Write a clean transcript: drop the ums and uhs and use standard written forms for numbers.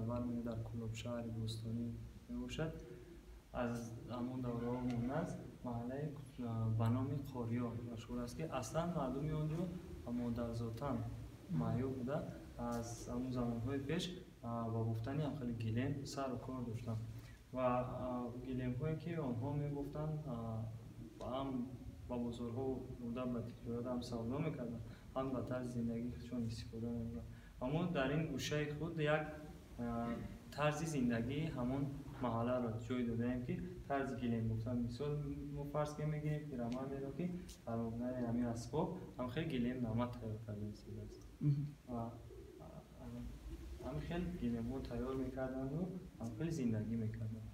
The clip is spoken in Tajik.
дар бар мегирад, дар Кӯлоб шаҳри бостонӣ мебошад. Аз ҳамон давраҳо мондааст маҳаллаи ба номи Қориё машҳур аст, ки аслан мардуми он ҷо модарзотан маъюб буда, аз ҳамон замонҳои пеш ба бофтани ҳамхели гилем сару кор доштанд ва гилемҳое, ки онҳо мебофтанд, ҳам ба бозорҳо бурда, ба тиҷорат ҳам савдо мекарданд, ҳам ба тарзи зиндагии худшон истифода мебурданд. Ва мо дар ин гӯшаи худ як тарзи зиндагии ҳамон маҳалларо ҷой додаем, ки тарзи гилем бофтан. Мисол, мо фарз ки мегирем пирамардеро, ки дар мобайни ҳамин асбоб ҳамхел гилем нама тайёр карда истодааст ва ҳамин хел гилемҳо тайёр мекарданду ҳамхел зиндагӣ мекарданд.